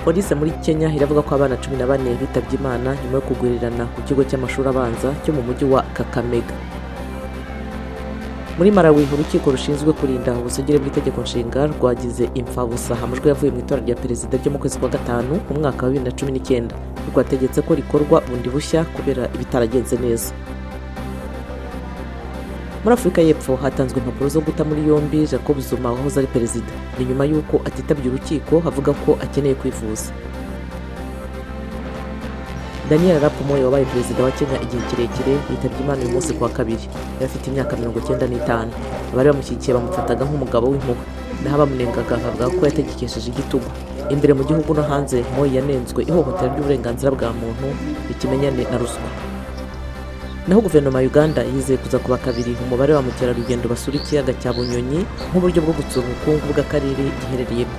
Polisi muri Kenya iravuga ko abana 14 bitabye Imana nyuma yo kugurirana ku kigo cy'amashuri abanza cyo mu mujyi wa Kakamega. Muri Malawi, urukiko rushinzwe kurinda ubusugire bw'itegeko nshinga rwagize imfabusa amajwi yavuye mu itora rya perezida ryo mu kwezi kwa gatanu mu mwaka wa 2019. Rwategetse ko rikorwa bundi bushya kubera ibitaragenze neza. Muri Afurika y'Epfo hatanzwe impapuro zo guta muri yombi Jacob Zuma wahoze ari perezida. Ni nyuma y'uko atitabye urukiko avuga ko akeneye kwivuza. Daniel Arap Moi wabaye perezida wa Kenya igihe kirekire yitabye Imana uyu munsi kuwa kabiri. Yari afite imyaka 95. Abari bamushyigikiye bamufataga nk'umugabo w'impuhwe, naho abamunengaga bavuga ko yategekesheje igitugu. Imbere mu gihugu no hanze, Moi yanenzwe ihohotera ry'uburenganzira bwa muntu, ikimenyane na ruswa. Naho guverinoma ya Uganda yizeye kuza kuba kabiri umubare wa mukerarugendo basura ikiyaga cya Bunyonyi nk'uburyo bwo gutsura ubukungu bw'akarere giherereyemo.